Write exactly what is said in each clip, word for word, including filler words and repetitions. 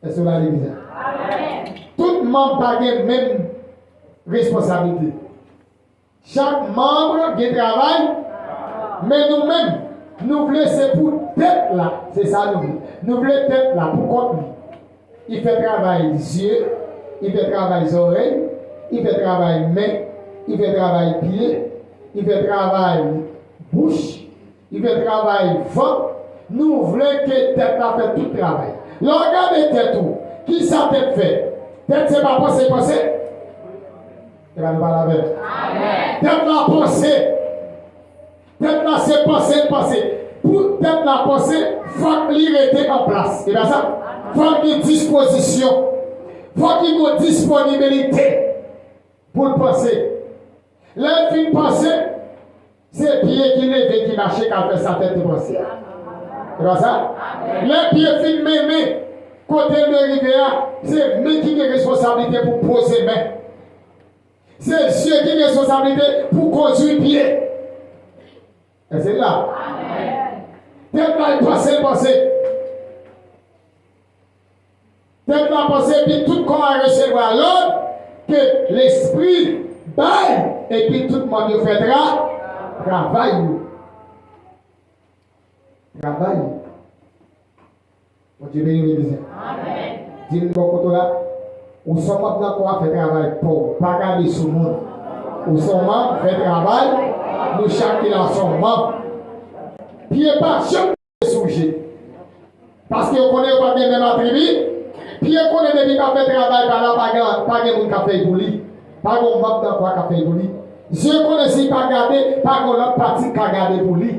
Èske w la legliz la? Tout manm pa gen menm responsablite. Chak manm gen travay, men nou menm, nou vle se pou tèt la, se sa nou vle. Nou vle tèt la pou kont li. Li fè travay zye, li fè travay zòrèy, li fè travay men, li fè travay pye, li fè travay bouch, li fè travay vant. Nou vle ke tèt la fè tout travay. Lè w gade tèt ou, ki sa tèt fè? Tèt se pa panse, panse? Epa nou pale avè m. Tèt la panse. Tèt la se panse l panse. Pou tèt la panse, fòk li rete an plas. Epa sa? Fòk gen dispozisyon. Fòk li gen disponibilite pou l panse. Lè l fin panse, se pye ki leve, ki mache, k al fè sa tèt li panse a. Epa sa? Lè pye fin mennen, kote l dwe rive a, se men ki gen responsablite pou poze men. Se zye ki gen responsablite pou kondui pye. Èske l la? Tèt la, l panse, l panse. Tèt la panse, epi tout kò a resevwa lòd ke Lespri bay, epi tout manm yo fè tra, travay yo. Travay yo. Bondye beni w, legliz la. Di moun bò kote w la, ou se yon manm nan kò a, fè travay pa w. Pa gade sou moun. Ou se yon manm, fè travay. Nou chak ki la se yon manm. Pye pa janm sou je. Paske yo konnen yo pa gen menm atribi. Pye konnen depi pa fè travay pa la, pa gen, pa gen moun k ap fè l pou li. Pa gen manm nan kò a k ap fè l pou li. Zye konnen si l pa gade, pa gen lòt pati k ka gade pou li.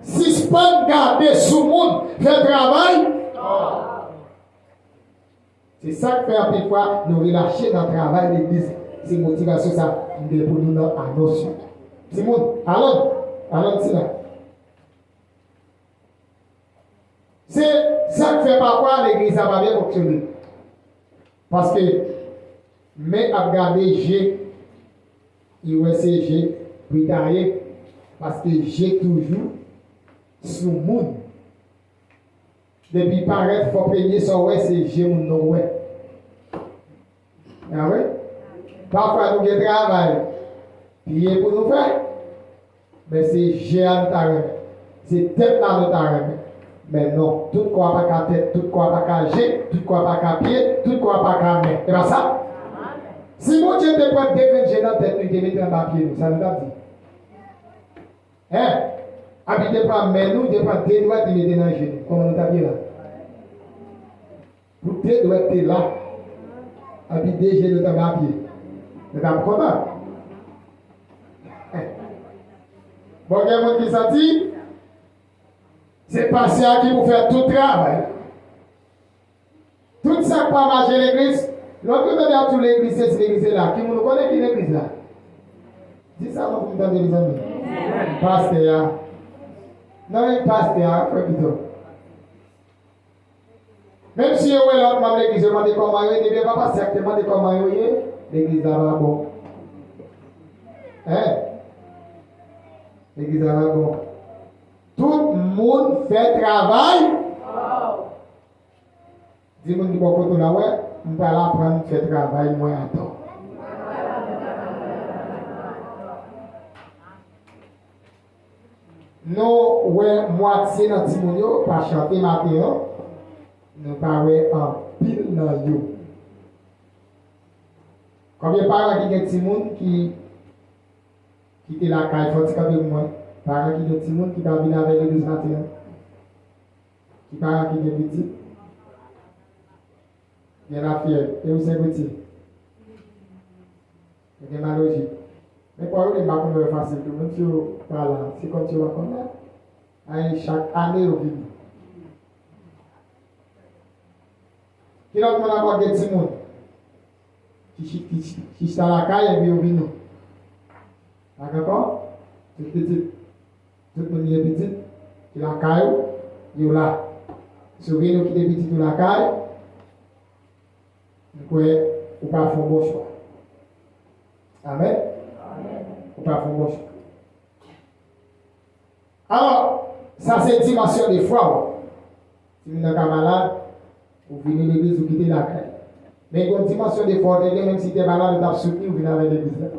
Sispann gade sou moun, fè travay. Se sa k fè anpil fwa nou relache nan travay legliz. Se motivasyon sa m gen pou nou nan anons yo. Timoun, Alan, Alan sila. Se sa k fè pafwa legliz la pa byen fonksyone. Paske men ap gade je, li wè se je pou l taye, paske je toujou sou moun. Depi parèt fò premye sa w wè se je moun nan w wè. A wi. Pafwa nou gen travay pye pou nou fè, men se je a nou ta renmen. Se tèt la nou ta renmen. Men non, tout kò a pa ka tèt, tout kò a pa ka je, tout kò a pa ka pye, tout kò a pa ka men. E pa sa? Si Bondye te pran de grenn je nan tèt nou, li te mete anba pye nou, sa nou t ap di? Hein? Epi te pran men nou, te pran de dwèt li mete nan je nou. Kòman nou t ap ye la? Pou de dwèt te la, epi de je nou t anba pye. Nou t ap kontan. Bon, gen moun ki santi se pastè a ki pou fè tout travay. Tout sa k pa mache legliz, lòt yo tande ap di w legliz sesi, legliz sela. Ki moun ou konnen ki legliz la? Di sa non pou m tande, mezanmi. Pastè a. Non, men pastè a, frè pito. Menm si yo wè lòt manm legliz yo mande kòman yo ye, depi e pa pastè a ki te mande kòman yo ye, legliz la pa bon. Hein? Legliz la pa bon. Tout moun fè travay. Di moun ki bò kote w la, wè, m pral aprann fè travay mwen atò. Nou wè mwatye nan timoun yo pa chante maten an, nou pa wè anpil nan yo. Konbyen paran ki gen timoun ki kite lakay, fè yon ti kanpe pou mwen? Paran ki gen timoun ki pa vin avè legliz maten an? Ki paran ki gen pitit? Gen lafyèv. E ou se piti? Ou gen malojik. Men pa yo, li pa konn wè fasil tou. Menm si yo pa la, se kòmsi yo pa konn la. Ay, chak ane yo vini. Ki lòt moun ankò gen timoun? Ki chi-, ki chi-, ki chita lakay epi yo vini. Pa gen ankò? Tout pitit. Tout moun gen pitit ki lakay ou, yo la. Si w vini ou kite pitit ou lakay, m kwè ou pa fè yon bon chwa. Amèn? Ou pa fè yon bon chwa. Alò, sa se dimansyon de fwa w. Timoun nan ka malad, Ou vini legliz, ou kite lakay. Men gen yon dimansyon de fwa w te gen, menm si te malad, ou t ap soutni, ou vin avè legliz la.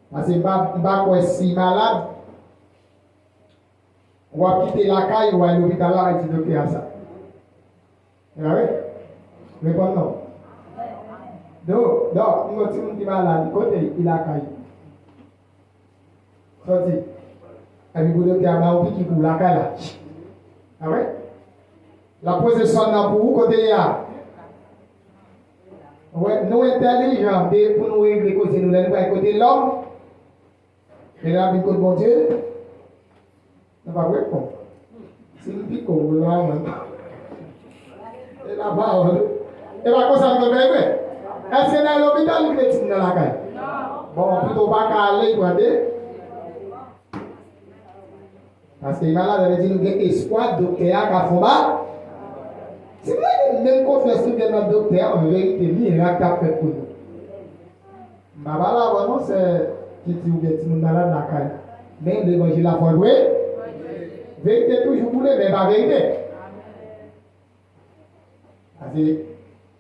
Paske m pa, m pa kwè si malad, w ap kite lakay ou, w al lopital la, w al di doktè a sa. E pa vre? Reponn non. Dok, dok, m gon timoun ki malad, kote l? Li lakay. Sòti. Epi pou doktè a ba w piki pou lakay la. A wi? L ap poze sòn nan pou ou kote l ye a. Wè, nou entèlijan de pou nou regle koze nou lè nou pral kote lòm. E lè n ap vin kote Bondye, nou p ap reponn. Si m pike w, ou la mwen. E la pawòl. E pa konsa nou fè vre. Èske n al lopital ou kite timoun nan lakay? Bon, pito w pa ka ale, pran de. Paske li malad, sa vle di nou gen espwa, doktè a ka fè yon ba. Si nou gen menm konfyans nou gen nan doktè a, an verite, mirak t ap fèt pou nou. M pa pale avè w non, sè Titi, ou gen timoun malad lakay. Men levanjil la fò l vre. Verite toujou boule, men pa verite. Paske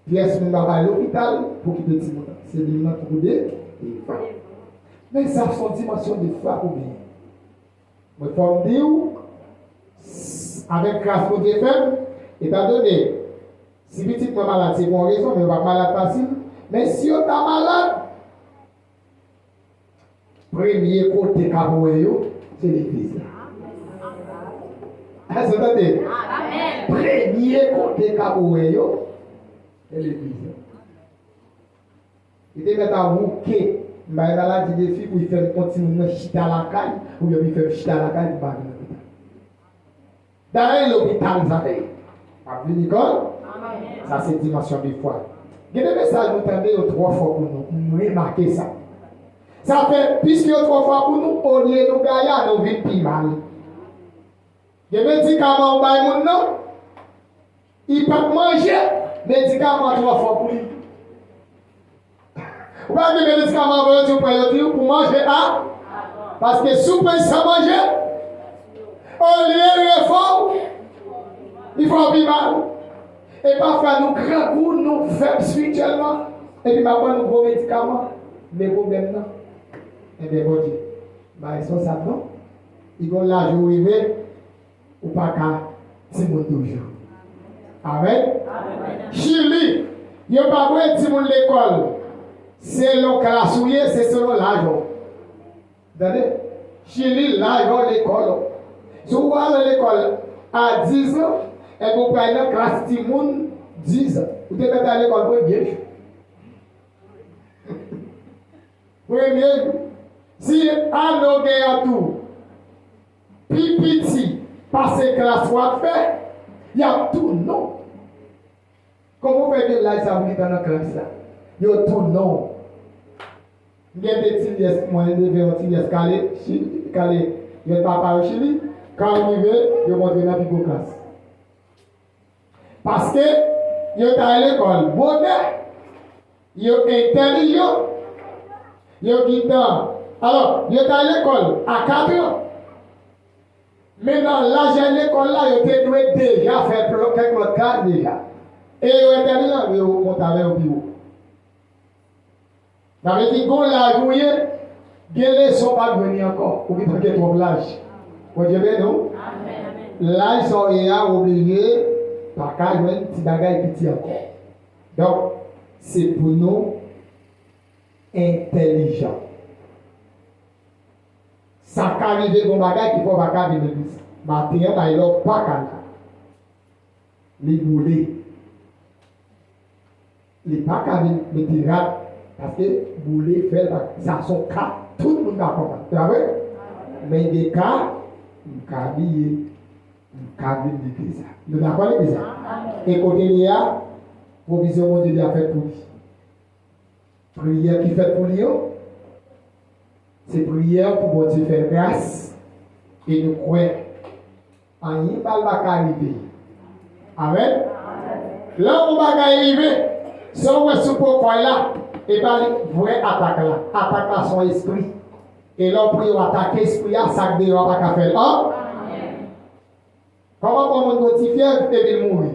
pyès moun pa bay lopital pou kite timoun nan. Se li nan tou de e va. Men sa se yon dimansyon de fwa pou genyen. Mwen fò m di w, s- avèk gras Bondye fè m, etandone, si pitit mwen malad, se pou yon rezon, men yo p ap malad fasil. Men si yo ta malad, premye kote k ap wè yo, se legliz la. Èske w tande? Premye kote k ap wè yo, se legliz la. Li te mèt a wouke, m bay maladi defi pou l fè m yon timoun nan chita lakay, oubyen pou l fè m chita lakay pou m pa vin lopital. Dayè, lopital sa fè. M ap vin lekòl. Sa se dimansyon de fwa. Gen de mesaj nou tande yo twò fò pou nou. M remake sa. Sa fè, piske yo twò fò pou nou, olye nou gaya, nou vin pi mal. Gen medikaman ou bay moun nan, li p ap manje, medikaman an twò fò pou li. Ou pa gen medikaman anvan yo di w pran, yo di w pou manje a. Paske si w pran san manje, olye l refè w, li fè w pi mal. E pafwa nou grangou, nou fèb espirityèlman, epi m ap ban nou gwo medikaman, men pwoblèm nan, enben Bondye pa responsab non. Li gon laj ou rive, ou pa ka timoun toujou. Amèn. Chili, yo pa voye timoun lekòl selon klas ou ye, se selon laj ou. Tande? Chili, laj ou lekòl ou. Si ou al lekòl a diz an, enben ou pral nan klas timoun diz an. Ou te mèt al lekòl premye jou. Premye jou. Si ane w gen an tou pi piti pase klas w ap fè, y ap tou non. Kòman w fè gen laj sa pou li t nan klas la? Yo tou non. M gen de ti pyès, mwen leve yon ti pyès kale, chi- kale, jwenn papa yo Chili, kan yo rive, yo montre nan pi gwo klas. Paske yo t al lekòl bonè, yo entèlijan, yo gentan. Alò, yo t al lekòl a kat an. Men nan laj lekòl la, yo te dwe deja fè pl- kèk lòt klas deja. E yo entèlijan, yo monte avè yo pi wo. Sa vle di, gon laj ou ye, gen leson w p ap jwenn li ankò. Ou gentan gen twòp laj. Bondye beni w. Laj sa w ye a, w oblije pa ka jwenn ti bagay piti ankò. Donk, se pou nou entèlijan. Sa ka rive gon bagay ki fè w pa ka vin legliz. Maten an, bay lè w pa ka la. Li boule. Li pa ka vin mete rad, paske boule fè l pa, sa se yon ka, tout moun ka konprann. Se pa vre? Men gen ka, m ka bliye, m ka vin legliz la. Nou dakò legliz la? E kote l ye a, pwovizyon Bondye li a fèt pou li. Priyè ki fèt pou li yo, se priyè pou Bondye fè l gras, e nou kwè anyen mal pa ka rive. Amèn. Lè yon bagay rive, sa w wè sou po kò l la, e pa li vrè atak la. Atak la se yon espri. E lè w priye, w atake espri a, sa k deyò a pa ka fè l. An? Kòman fè yon moun gon ti fyèv epi l mouri?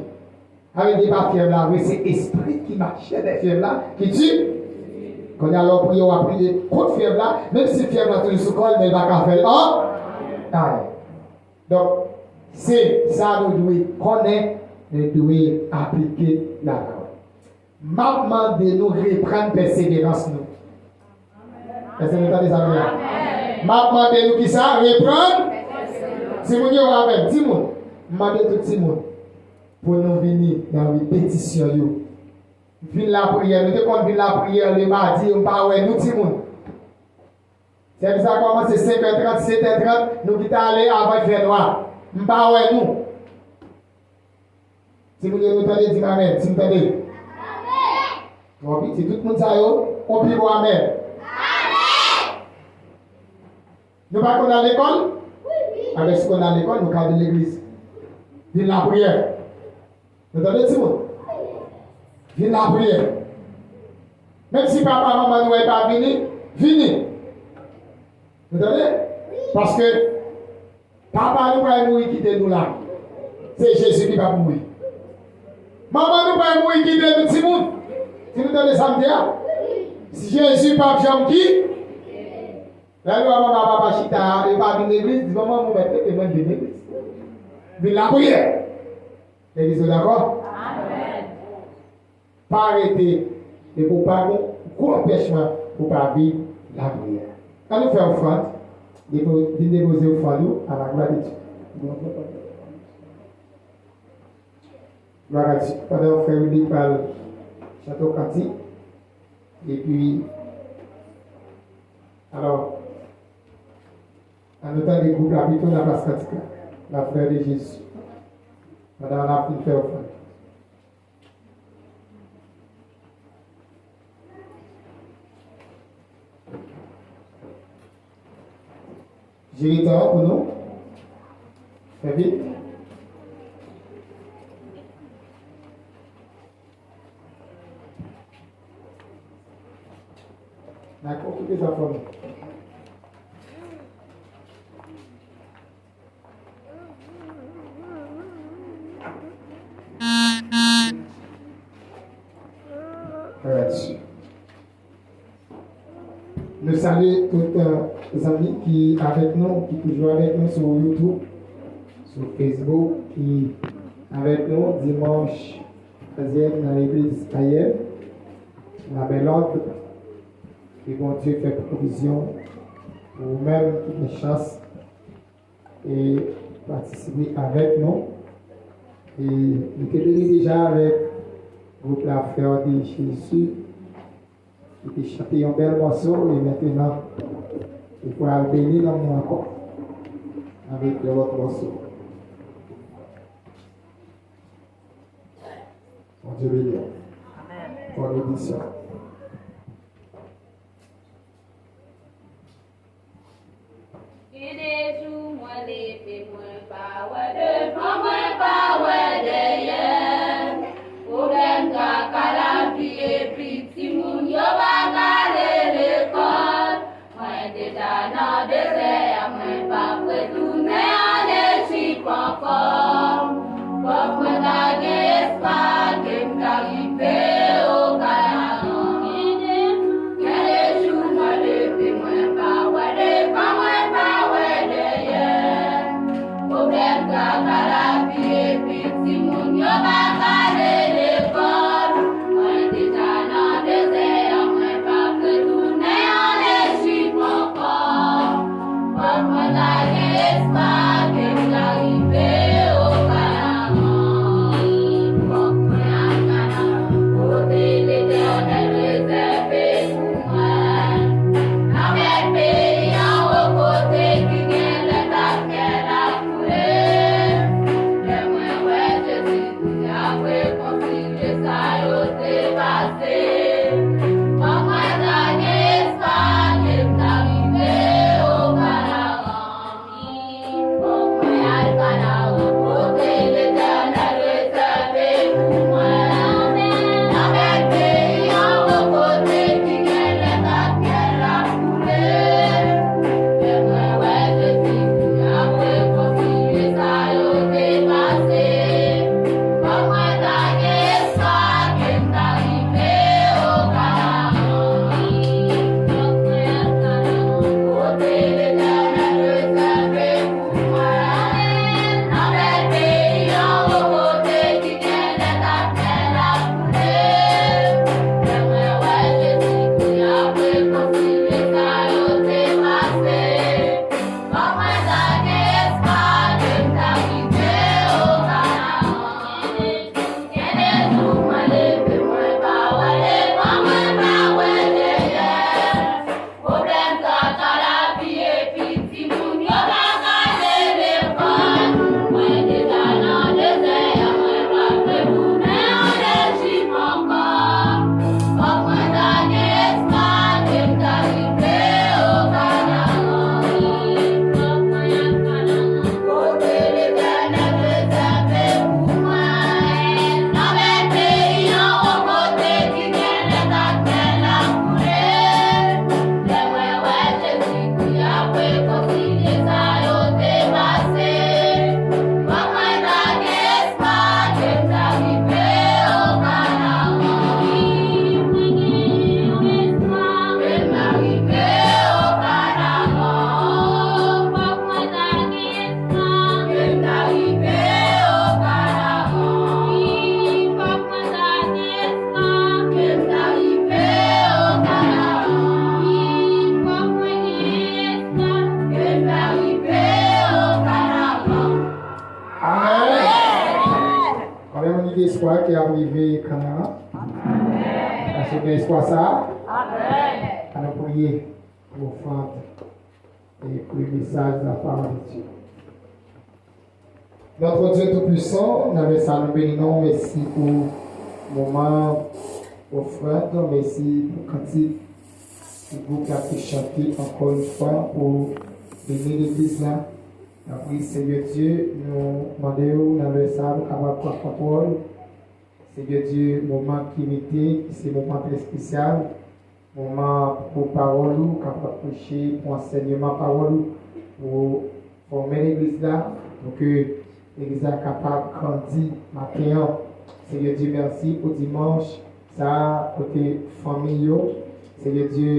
Sa vle di pa fyèv la vre, se espri ki mache dèyè fyèv la ki di. Kounye a lè w priye, w ap priye kont fyèv la, menm si fyèv la toujou sou kò l, men l pa ka fè l anyen. Donk, se sa nou dwe konnen, nou dwe aplike lalwa. M ap mande nou reprann pèseverans nou. Èske nou tande sa m di a? M ap mande nou kisa? Reprann. Timoun yo avè m. Timoun, m mande tout timoun pou nou vini nan repetisyon yo. Vin lapriyè. Nou te konn vin lapriyè le madi, m pa wè nou timoun. Sèvis la kòmanse senkè trant, setè trant, nou kite ale avan l fè nwa. M pa wè nou. Timoun yo, nou tande, di m amèn. Si m tande. Bon, piti, tout moun sa yo, on pi bon amèn. Nou pa konn al lekòl? Alè, si konn al lekòl, nou ka vin legliz. Vin lapriyè. Nou tande, timoun? Vin lapriyè. Menm si papa, manman nou wè pa vini, vini. Nou tande? Paske papa nou pral mouri kite nou la. Se Jezi ki p ap mouri. Manman nou pral mouri kite nou, timoun. Si nou tande sa m di a? Jezi p ap janm ki. Lè nou wè manman, papa chita, yo pa vin legliz, di manman, mwen mèt rete, mwen vin legliz. Vin lapriyè. Legliz yo dakò? Amèn. Pa rete, depi w pa gen gwo anpèchman pou w pa viv lapriyè. Ann nou fè ofrann, depo-, vin depoze ofrann ou à la gloire de Dieu. Glwa a Dye. Pandan frè Willy pral chante yon kantik, epi, alò, ann nou tande gwoup la pito nan plas kantik la, La fleur de Jésus. Pandan n ap fin fè ofrann. Jere tan an pou nou. Fè vit. Dakò, kite sa fò nou. Alright. Nou salye tout, euh, zanmi ki avèk nou, ki toujou avèk nou sou YouTube, sou Facebook, ki avèk nou dimanch trèzyèm nan legliz Ayèl, Labèlòd. Ke Bondye fè pwovizyon pou ou menm ki gen chans e patisipe avèk nou. E nou te beni deja avèk gwoup La Fleur de Jésus, ki te chante yon bèl mòso, e mentenan, li pral beni nanm nou ankò avèk yon lòt mòso. Bondye beni w. Amèn. Bòn odisyon. Gen de jou mwen leve, mwen pa wè devan, mwen pa wè dèyè. Pwoblèm, traka lavi, epi timoun yo pa ka ale lekòl. Mwen deja nan dezè a, mwen p ap retounen ann Ejip ankò. Fòk mwen ta gen espwa ke m ta rive o Kanaran. Ki ap rive Kanaan. Èske w gen espwa sa a? Ann nou priye pou ofrann e pou mesaj la parole de Dieu. Notre Dieu Tout-Puissant, nan lè sa nou beni non, mèsi pou moman ofrann, mèsi pou kantik ki gwoup la te chante ankò yon fwa pou beni legliz la. Tanpri, Senyè Dye, nou mande w nan lè sa a pou kapab pran kontwòl. Senyè Dye, moman ki rete, ki se moman trè espesyal, moman pou pawòl ou, kapab preche, pou ansèyman pawòl ou, pou fòme legliz la, pou ke legliz la kapab grandi maten an. Senyè Dye, mèsi pou dimanch sa a, kote fanmi yo, Senyè Dye,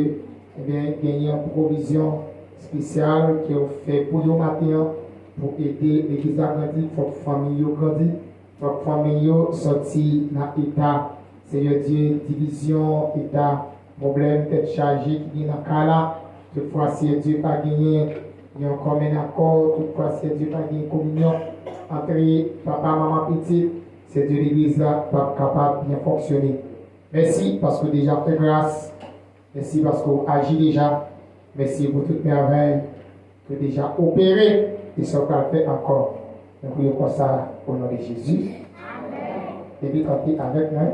ebyen, genyen pwovizyon espesyal ke w fè pou yo maten an, pou ede legliz la grandi, fòk fanmi yo grandi, fòk fanmi yo sòti nan eta, Senyè Dye, divizyon, eta, pwoblèm, tèt chaje ki gen nan kay la. Toutfwa, Senyè Dye, pa genyen yon kòmèn akò, toutfwa, Senyè Dye, pa genyen kominyon ant papa, manman, pitit, Senyè Dye, legliz la p ap kapab byen fonksyone. Mèsi paske w deja fè gras. Mèsi paske w aji deja. Mèsi pou tout mèvèy ke w deja opere e sa w pral fè ankò. Nou priye konsa, o non de Jezi. Epi kanpe avèk mwen.